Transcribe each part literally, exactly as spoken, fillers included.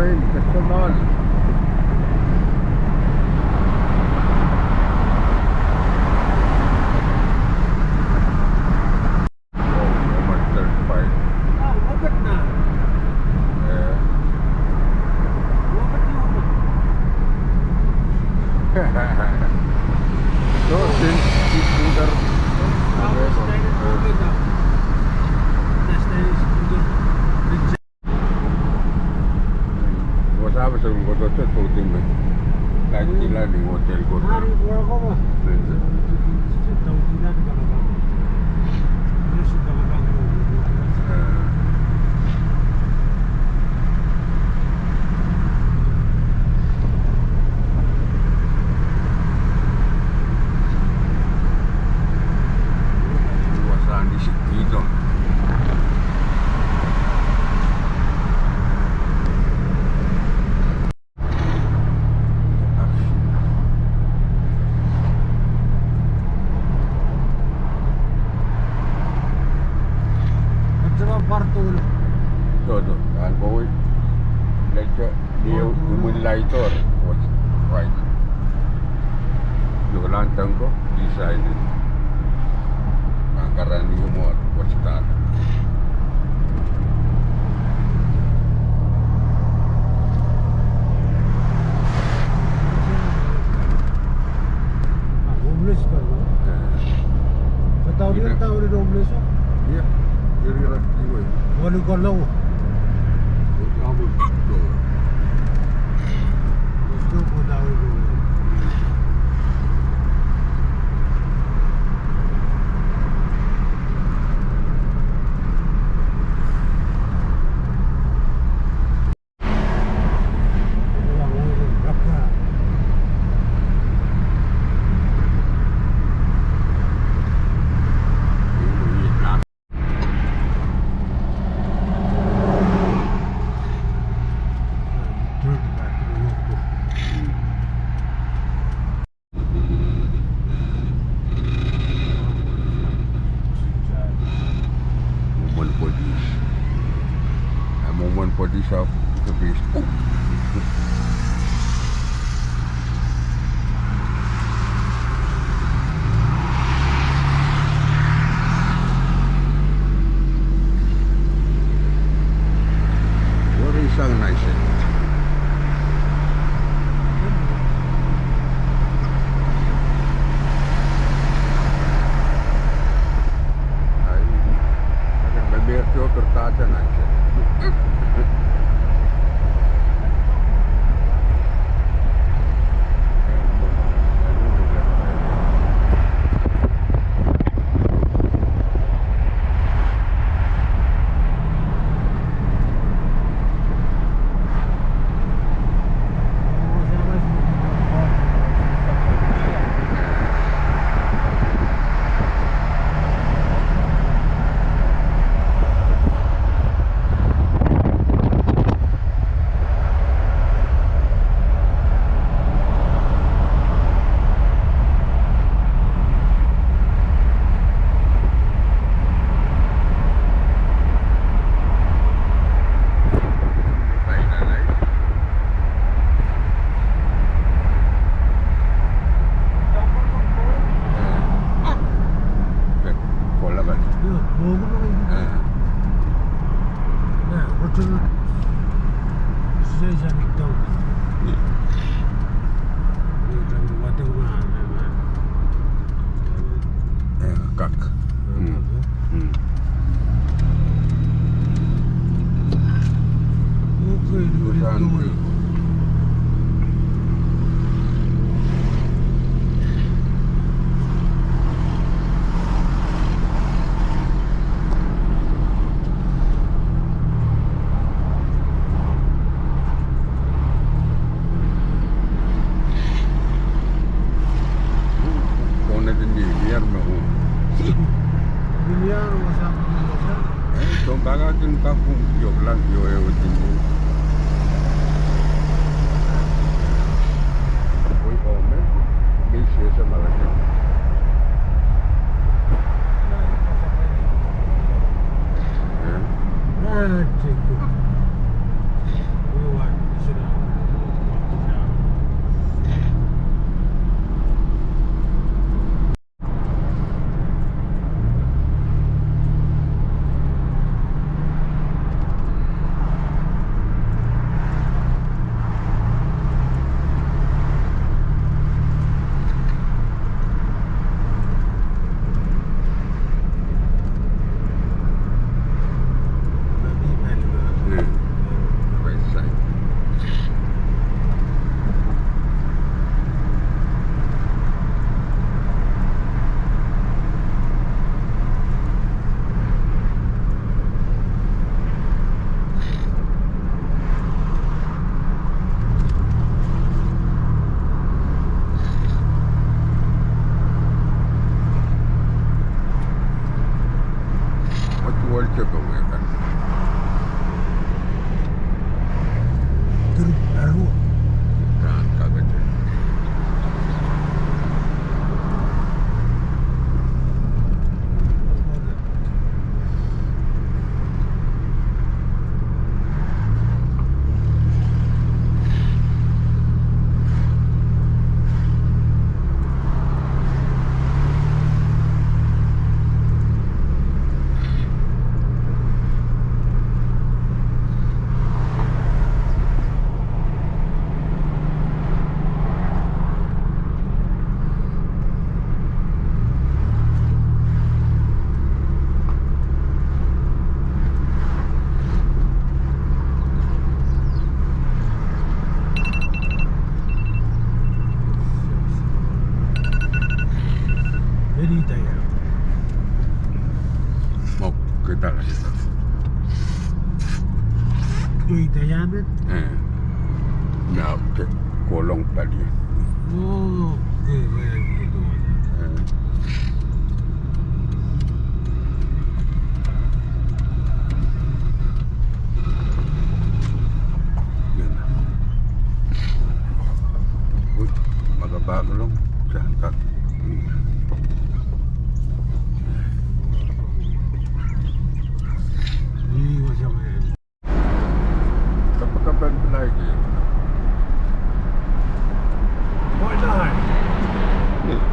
Train, that's so long. Oh, almost thirty-five. Oh, look at that. Yeah. Look at you. So, since it's winter, oh, it's very cold. That's very winter. Wasa apa song koto se touti me. Like, mm, kila ni hotel koto. Hari, wala ko ba? Betul. Ah. Wasa ni si kito. Toto, an kowei, lecture, ni, ni mwin light or, what, right. Ni kolan tangko. Design. Nan karanih mwo, wasa. Homeless ka, no? Eh. Sa tauri, ina, tauri homeless, oh? Yep. Iri rak iwe. Walu kolo. Let's go, go down. Woman police. A woman police of the base. Oh. Where is ang nice? Pahn kin kak pwung kio, kilang kio ehu wet ni. Oi, ome, me sehse malake. Eh? Eri daya. Mok, ke dala. Eri daya me? Eh. Nahn ke kolong pali. Oh, ke, ke, ke, ke. Eh. Ui, maka pakalong, kan kak. Ih, wasa me. Kapakap en pilai ki. Why not?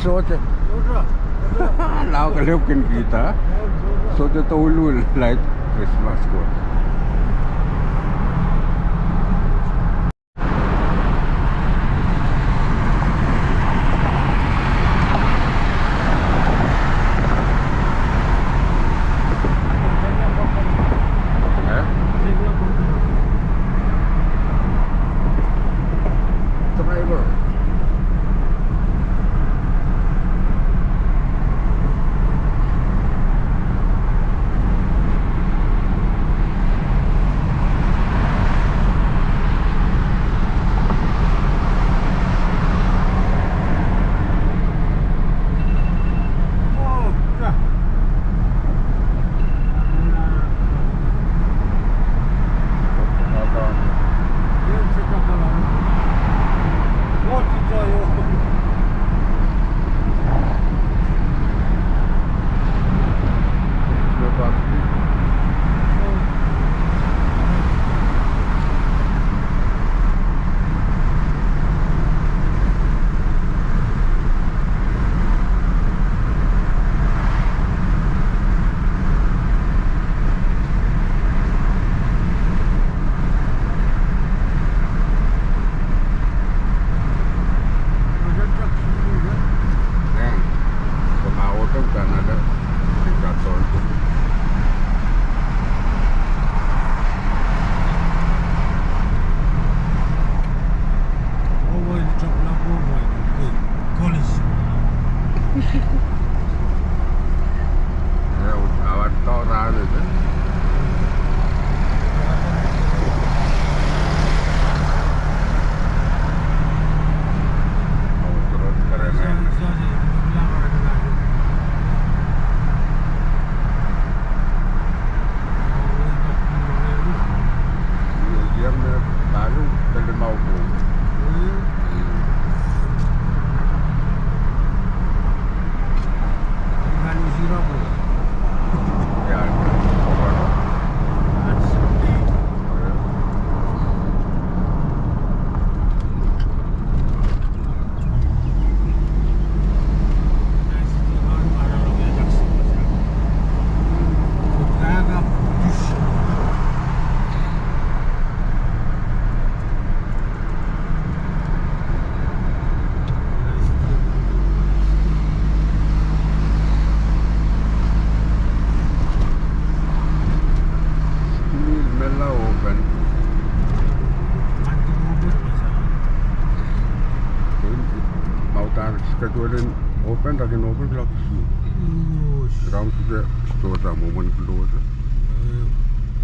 Sohte. Lao kelehpw kin kihda. Sohte douluhl laid Krismas ko. Eh? Driver. Mihla open. Maudan schedule en open, rak en open kuloak isuh. Round suke store da, mwomwen close.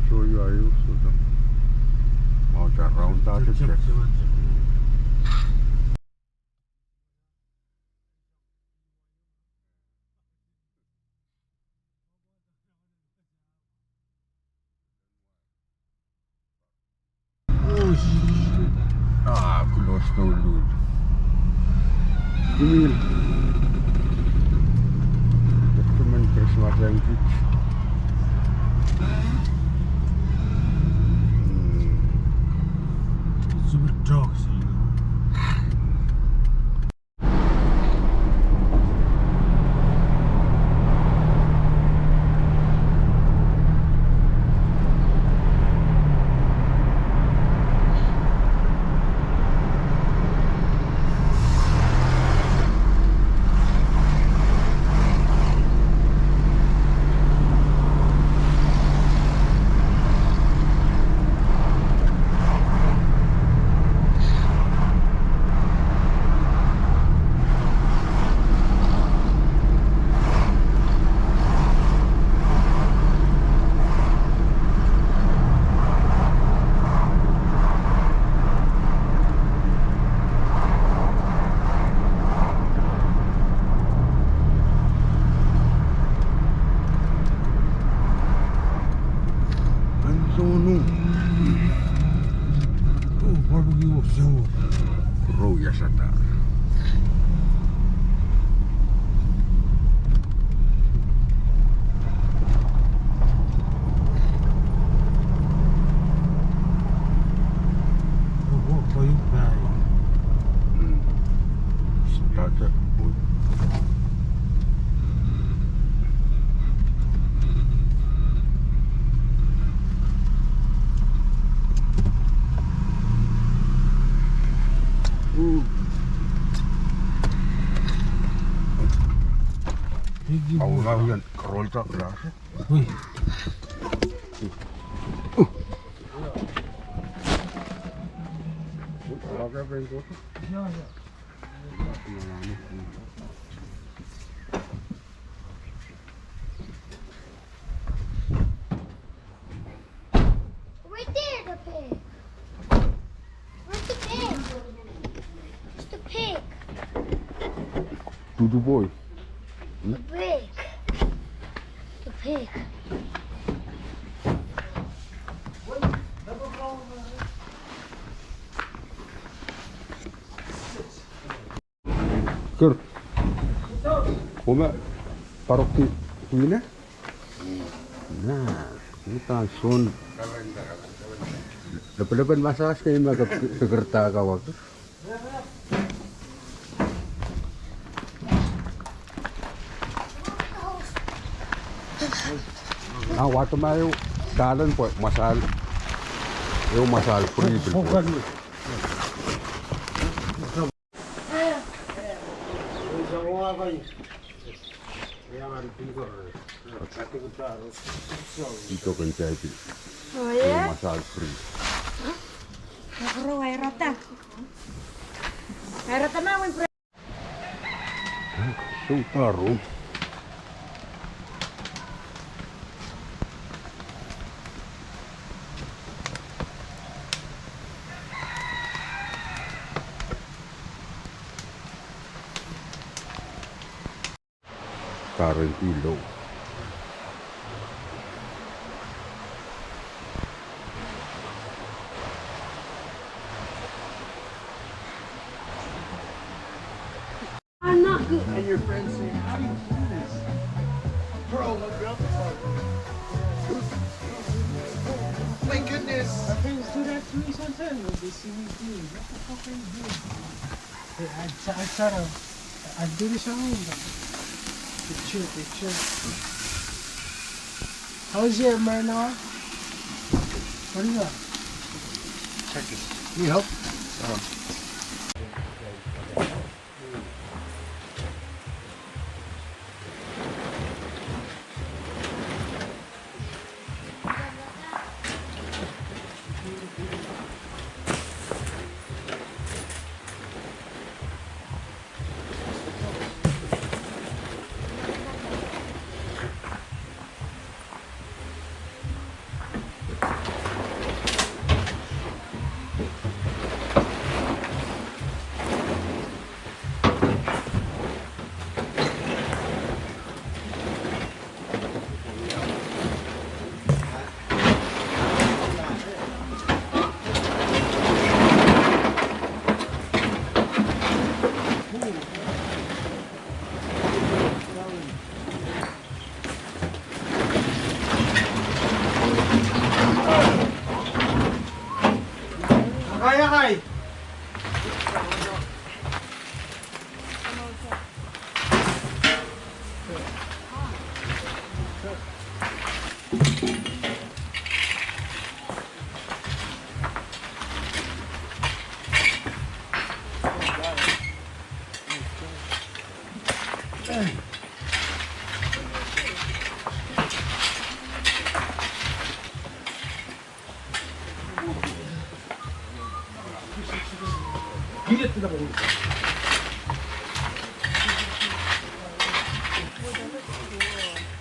So, ia, ia, so da. Maudan round da, check. Ah, close douluhl. Email. Document Christmas language. Hmm. It's a bit dark, so you know. Au, na uwen, roll tak lah. Ui. Right there, the pig. Where's the pig? Where's the pig? Tutu boy. The pig. The pig. Ker. Kome parokki pwihne? Na, uhdahn soun lepelepen massage kei me ke, ke, kekerda kawak. Na, wahdo ma ehu talent pwe massage, ehu massage free pil. Ito ken saipil. Oh, yeah? Massage free. Koro, airata. Airata ma win pre- Soutaro. Karen ilo. And your friends say, "How do you do this?" Bro, look it up. My goodness. My friends do that to me sometimes. They see me doing, "What the fuck are you doing?" Hey, I, I try to, I do this at home, but they chill, they chill. How's your Marina? What do you got? Check this. Need help? Uh-huh.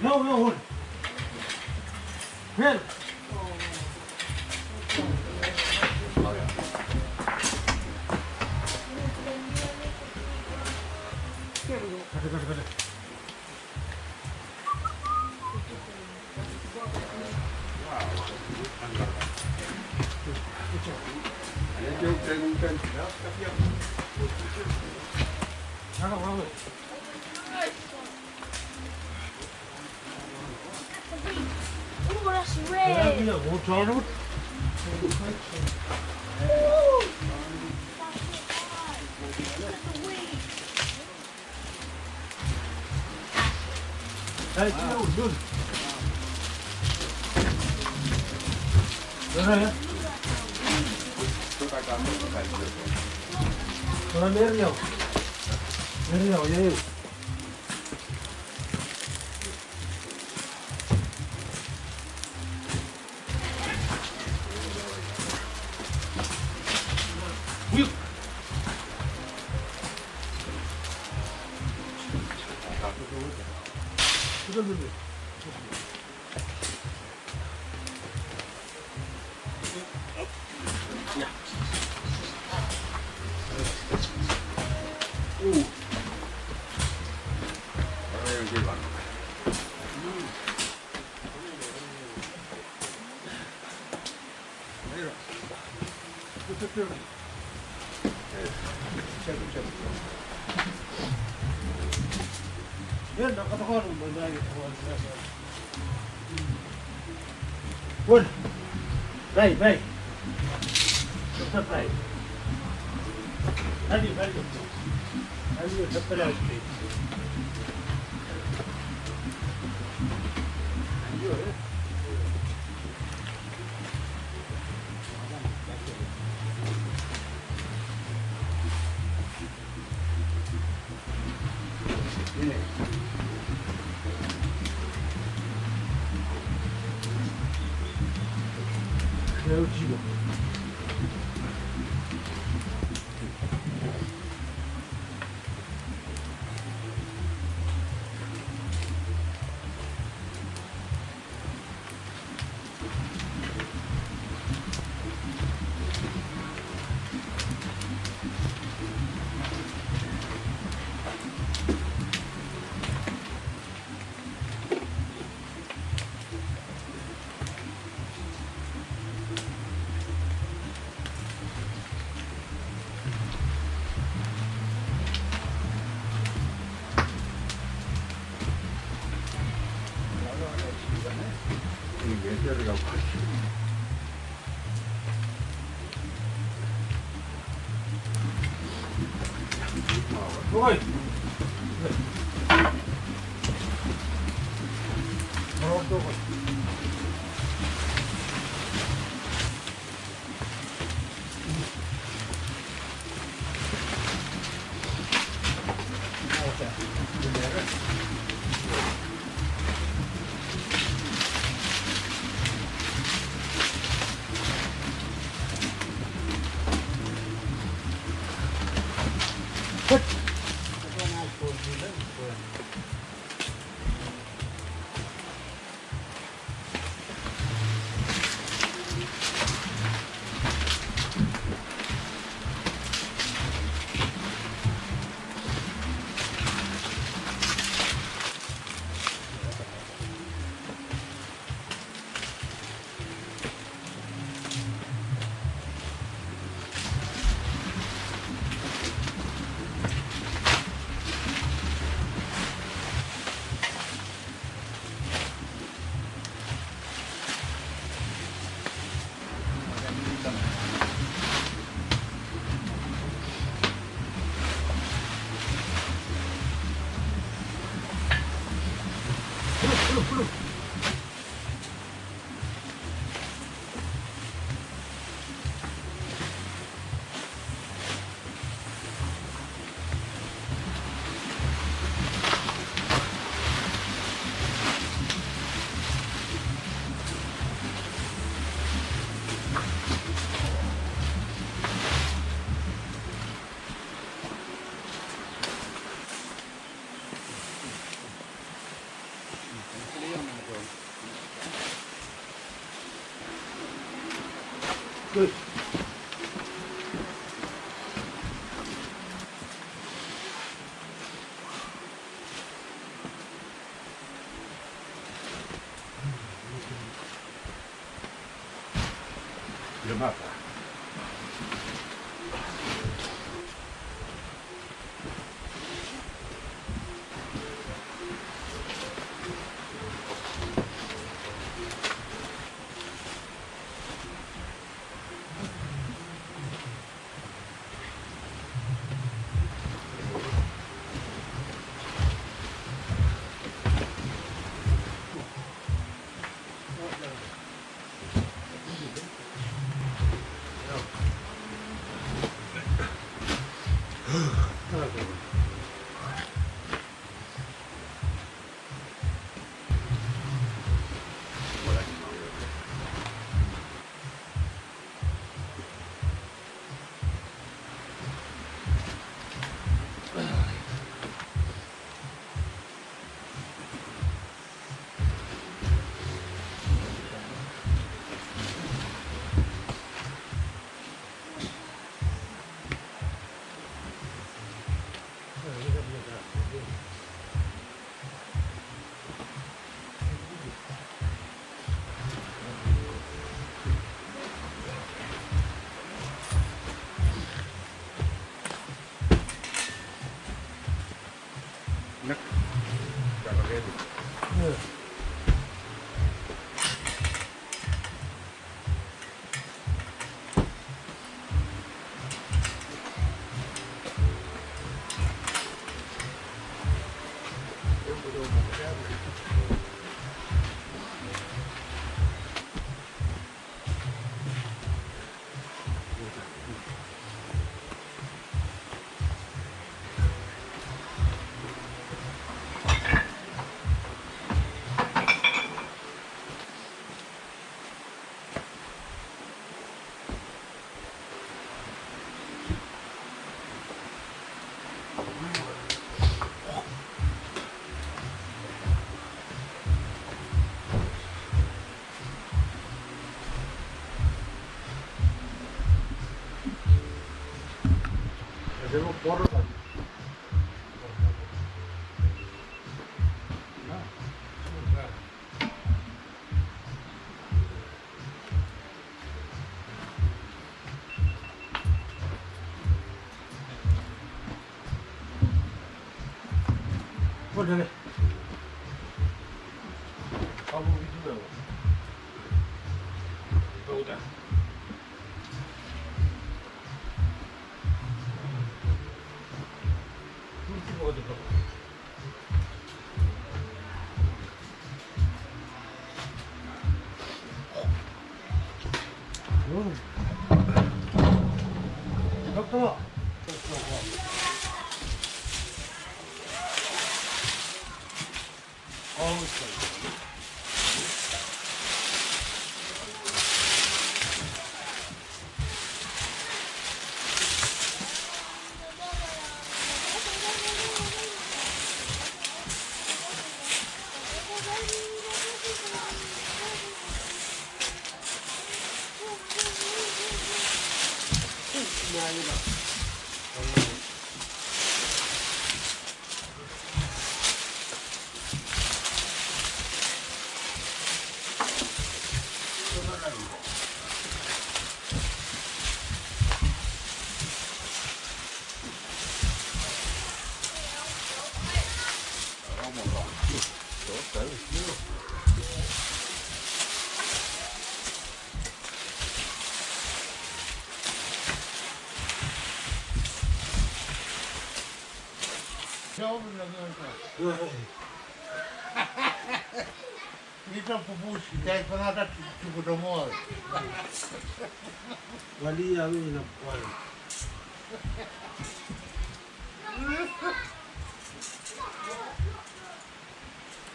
No, no, hold. Well. Cut it, cut it, cut it. Ooh, that's red. Ooh. Look at the wing. Hey, dude, dude. Hold on, yeah. Hold on, Mario. Mario, yeah, yeah.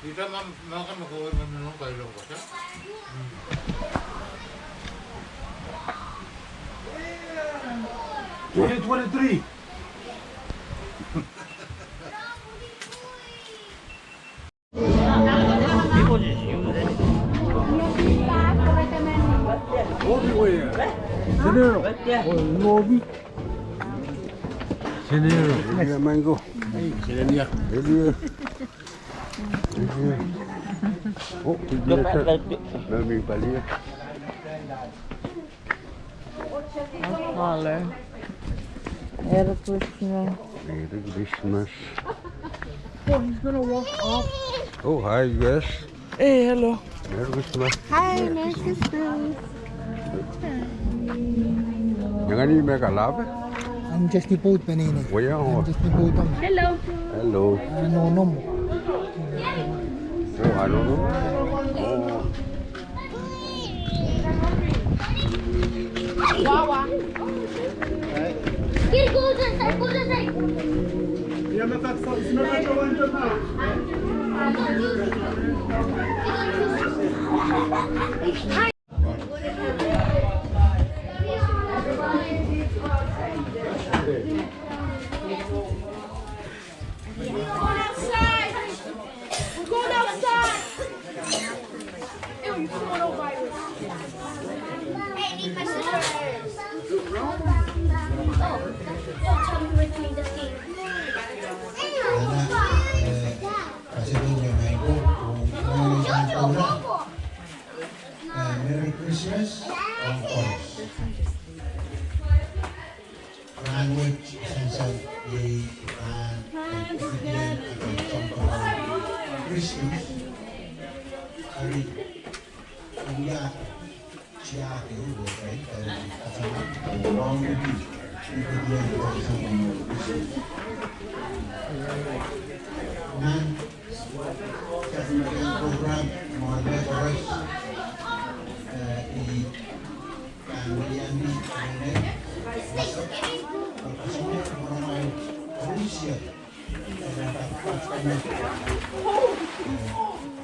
Ita ma, ma kan ko, ma, ma, ma, kailong ko, sa? Twenty twenty-three. Senero. Oh, Lobi. Senero. Senero. Senero. Oh, Mami Palia. Hello. Merry Christmas. Merry Christmas. Oh, he's gonna walk off. Oh, hi, yes. Hey, hello. Merry Christmas. Hi, Merry Christmas. Nyangan ni me kalap? Ang just ni boat pa nene. Waya, oh. Ang just ni boat pa. Hello. Hello. Ano, no mo. Oh, ano, no mo. Oh. Wawa. Here, go this side, go this side. We're going outside. We're going outside. Ew, you put on virus. Hey, I need my scissors. Oh, don't tell me we're doing this game. Ew. Christmas, eri, ia, ia, nan sapwellimatail program me koaros, eh, I pahn weliandi, eh,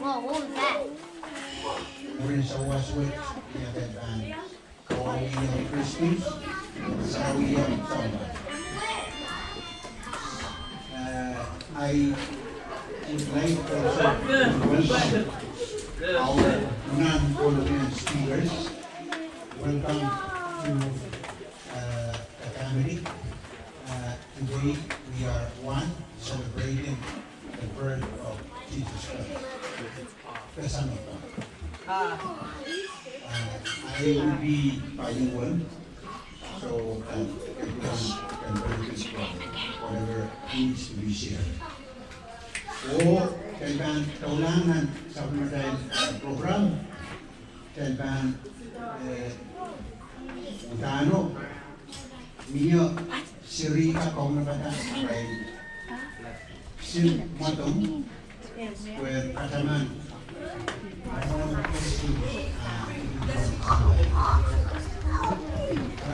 Whoa, what was that? Mwurin sawas wet, ia, ia, ia. Kawauwih Christmas, sarawi sounpar. Uh, I would like also to welcome our non-Kologrian speakers. Welcome to, uh, the family. Uh, today we are one, celebrating the birth of Jesus Christ, the Son of God. Uh, I will be bilingual, so that everyone can benefit from whatever needs to be shared. Oh, kitail pahn doulahng nan sapwellimatail, uh, program. Kitail pahn, eh, udahn mie seri kan kaunopada, irail seri mwadong, pwe kataman, ah,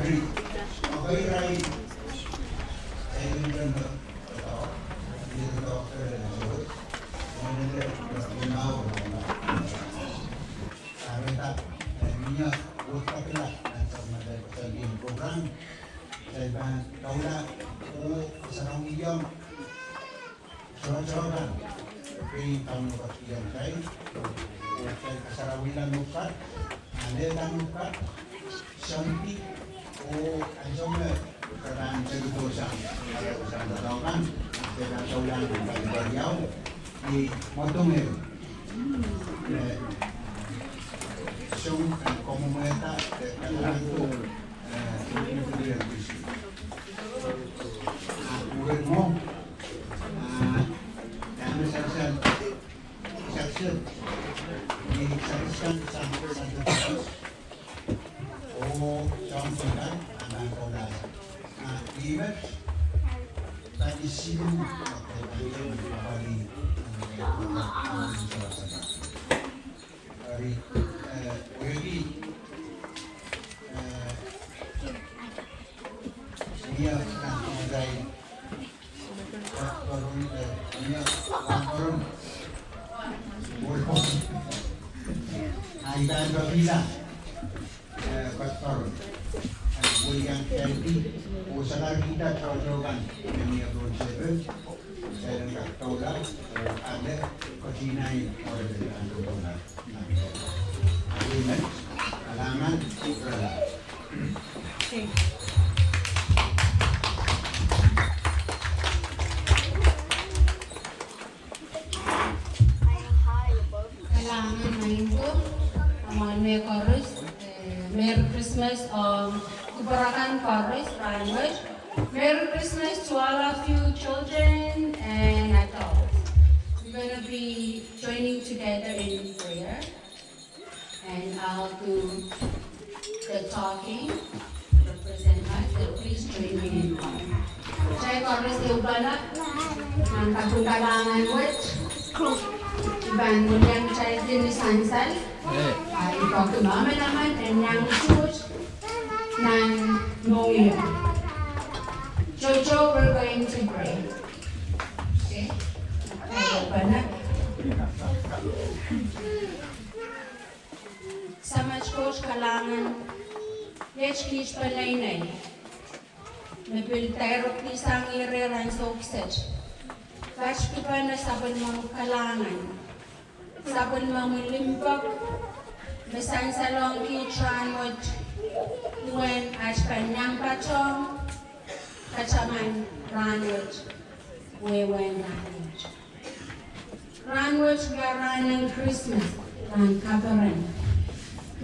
eri, irail, eh, Kahrehda, eh, mie wehkapwala nan sapwellimatail koasoandi en program. Kitail pahn doula oh sarawi iong tohto kan, pein Kauno ketikihong kitail, oh kitail kasarawihla mepwukat, ah, lelda mepwukat, soandi, oh ansou me re pahn tekidohsang, tekidohsang doadoahk kan, kitail pahn doulahng nan pali keriau, ni mwadong ehu. Eh, soang, eh, komwomwehda, eh, kalahngan ko, eh, ah, mwurin mwo, ah, dahme sansal, sansal, ni sansal, sansal, sansal. Oh, soang soangen, ah, nan kola. Ah, ihmet, pali silu, pali, eri, eh, wehwehki, eh, mie nan sapwellimatail Kalahngan maing ko, ahmw mehkoaros, eh, Merry Christmas, um, kupwur akan koaros, rahnwet. Merry Christmas to all of you, children and adults. We're gonna be joining together in prayer. And I'll do the talking, represent us, so please join me in prayer. Kitail koaros ehu pala, nan kaping kalahngan wet, I pahn welian kitail kin ni sansal, ah, I pahn kin manaman en iang tuht nan mohngiong. Jojo, we're going to pray. Okay? Samat Koht, kalahngan, iet kiht peneinei me pil direct sang ire ansou kiset. Patpene sapwellimomwi kalahngan, sapwellimomwi limpoak me sansalohng kiht rahnwet, duwen at pahn iang patohng kataman rahnwet, wehwehn rahnwet. Rahnwet wia rahn en Krismas, rahn kaperen.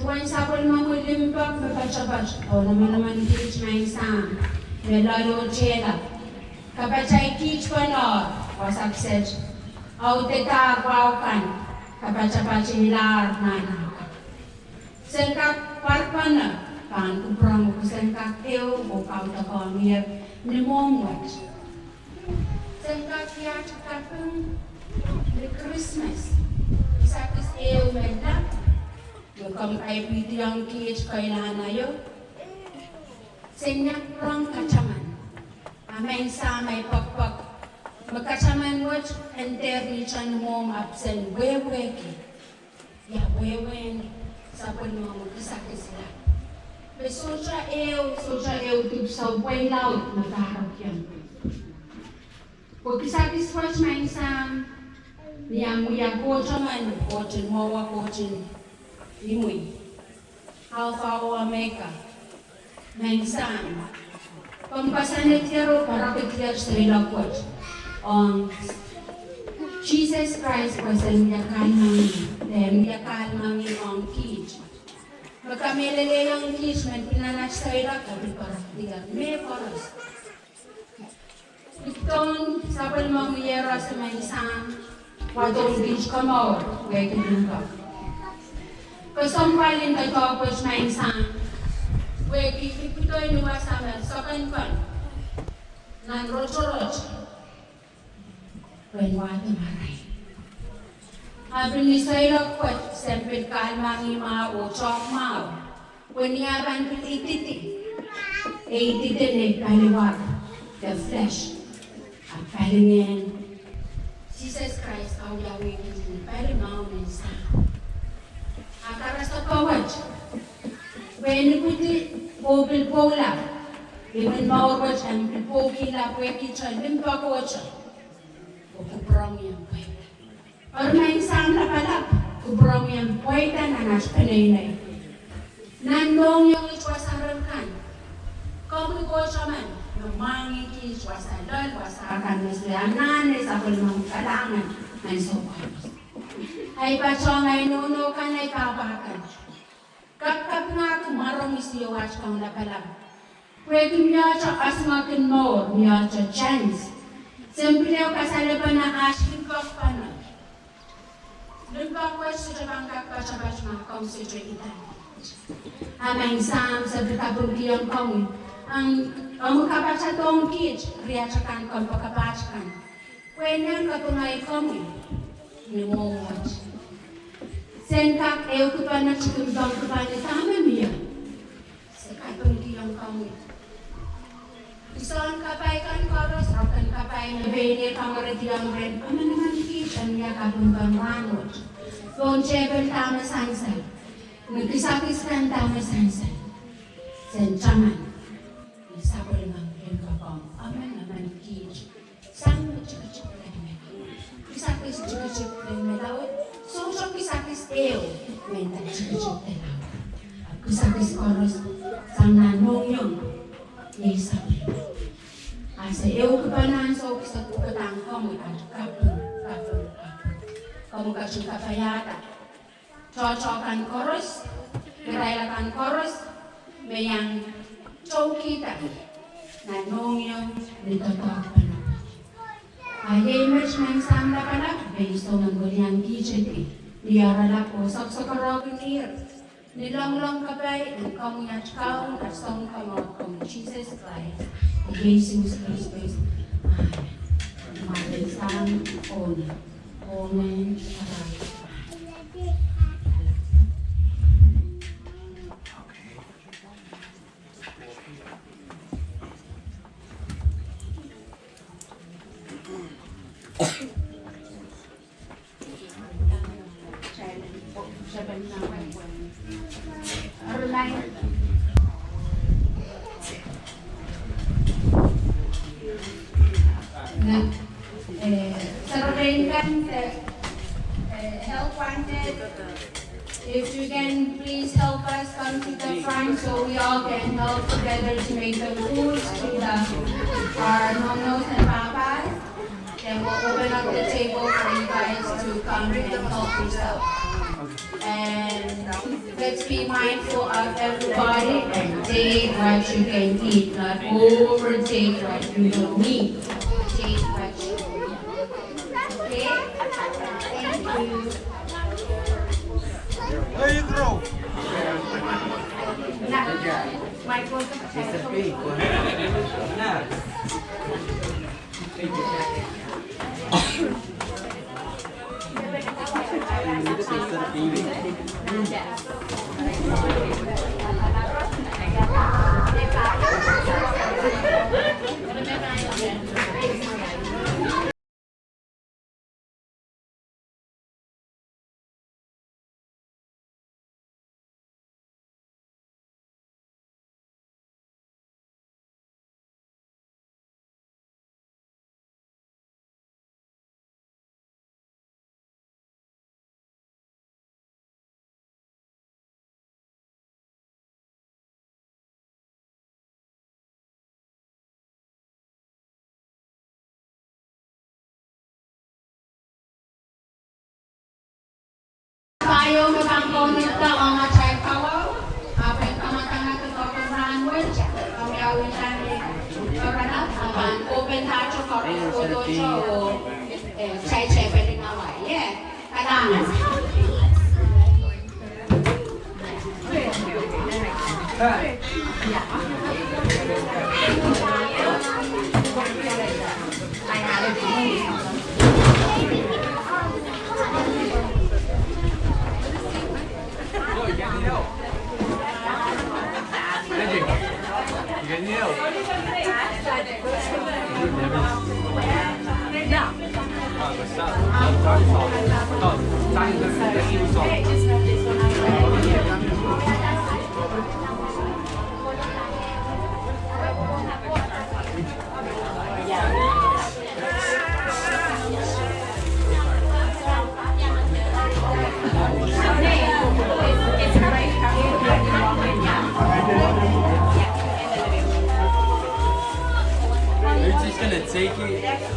Duwen sapwellimomwi limpoak me poatopoat oh manaman kiht maing Sahm me loalohtehla, kapatail kiht pwehn wasa kiset. Audedahr wahu kan, kapatapat ilahr nan ahmw kak. Sen kak parpene pahn kupwuromw, sen kak ehu oh kaudokiong ie ni mwohmw wet. Sen kak iang kaping ni Krismas, kisakis ehu me lap, me komw kaipwidiong kiht keilahn aio. Sen iang kupwuromw kataman. A maing Sahm, ei poakpoak me kataman wet en dehr ni tani mwohmw, ahpw sen wehwehki ia wehwehn sapwellimomwi kisakis lap. Me sohte ehu, sohte ehu dipwisou pweilaud me pahrekiong. Pwe kisakis wet, maing Sahm, ni omw wia Koht emen, Kohtin mwowe, Kohtin imwi, Alfa oh Omega. Maing Sahm, komw koasoanehdier oh poarokidier seiloak wet ong Sises Krais pwe sen wia kahlemengih, de wia kahlemengih ong kiht. Me kamehlelehiong kiht me pil nan aht seiloak e pil poarokidier mehn koaros. Pwuhk en sapwellimomwi Iehros, maing Sahm, wadohng kiht komour pwehki limpoak. Kesempwal en doadoahk wet, maing Sahm, pwehki pil pwudohng ni wasa me soken kan nan rotorot pwehn wahdo marain. A pil ni seiloak wet sen pil kahlemengih mwahu oh toahk mwahu. Pwe ni ah pahn pil ididi, e ididi ni paliwar, the flesh, a palingehn Sises Krais a wiawi ni pali mwahu, maing Sahm. A karasepe wet, pwe ni pwidi oh pil pwoula, imwin mour wet en pil pwoukihla pwehki te limpoakohte oh kupwuromwi omw pweida. Eri maing Sahm Lapalap, kupwuromwi omw pweida nan aht peneinei. Nan mohngiong wasa rem kan, komwi Koht emen me mwahngih kiht wasa loal, wasa kan me se anahne sapwellimomwi kalahngan nan soukohp. Ei patohng ei nohno kan, ei pahpa kan, kapkapingahki mwaromwi, sio aht Kaun Lapalap. Pwehki mie ahte osngekin mour, mie ahte chance. Sen pil ehu kasalepen aht limpoak pene. Limpoak wet sohte pahn kak patapat ma komw sohte idawehn. A maing Sahm, se pil kapingkihong komwi, ong omw kapatadohng kiht riatail kan, kompoakepaht kan, pwe en iang kapinga komwi ni mwohmw wet. Sen kak ehukipene, tikimpomw kipene, dahme mie. Se kapingkihong komwi. Kisin kapai kan koaros, rohng kapai me pein ie kamaroidiong rehn emenemen kiht en wia kaping kan rahnwet. Pohn tepel dahme sansal, ni kisakis kan dahme sansal, sen taman ni sapwellimomwi limpoak ong emenemen kiht. Sang me tikitik de me, kisakis tikitik de me laud, sohte kisakis ehu me nda tikitik de laud. Ahpw kisakis koaros sang nan mohngiong, iei sapwellime. A se ehukipene ansou, kise kupwuromwi aht kaping, kaping, kaping. Komw ketin kapaiada tohtohn kan koaros, irail akan koaros me iang tohkihda nan mohngiong ni doadoahk pene. A iei met, maing Sahm Lapalap, me I song en welian kiht ni oaralap oh soksokorehkin ihr ni loanglong kapai en komwi aht Kaun, aht Sounkomour, komwi Sises Krais. Iei Sises Krais. Amen. Maing Sahm, amen. Amen. Nan, eh, survey kan, eh, help wanted. If you can, please help us come to the front so we all can help together to make the food to the, our nonos and papas. Then we'll open up the table for you guys to come and help yourself. And let's be mindful of everybody and take what you can eat, not overtake what you don't need. Take what you need. Okay? Pahieu me pahn kaunopda ong atail kawau, ahpw en kamadangada doadoahk en rahn wet, a wiawi sang ni runners-up, a pahn open pato koaros kohdohte oh, eh, kitail tepel en awai, ie. Kalahngan. Are you just gonna take it?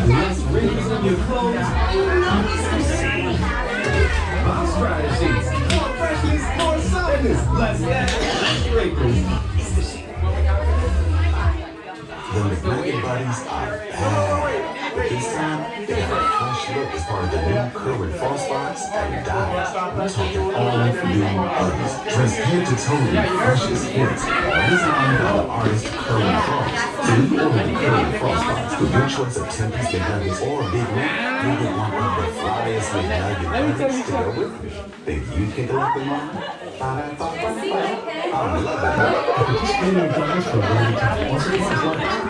Less wrinkles in your clothes, you know it's a sin. Boss Dryer Sheets. More freshness, more softness, less than wrinkles. The McNugget Buddies are back. But this time, they have a fresh look as part of the new Kerwin Frost Box and Dimes. We're talking all new buddies. Dress head to toe in freshest fits. Designed by the artist Kerwin Frost. So when you order the Kerwin Frost Box with your choice of ten-piece McNuggets or a Big Mac, you'll get one of the flyest McNugget buddies to go with it. Think you can collect them all? Ba-da-ba-ba-ba. I love it. Participating brands from Randy Town also qualifies.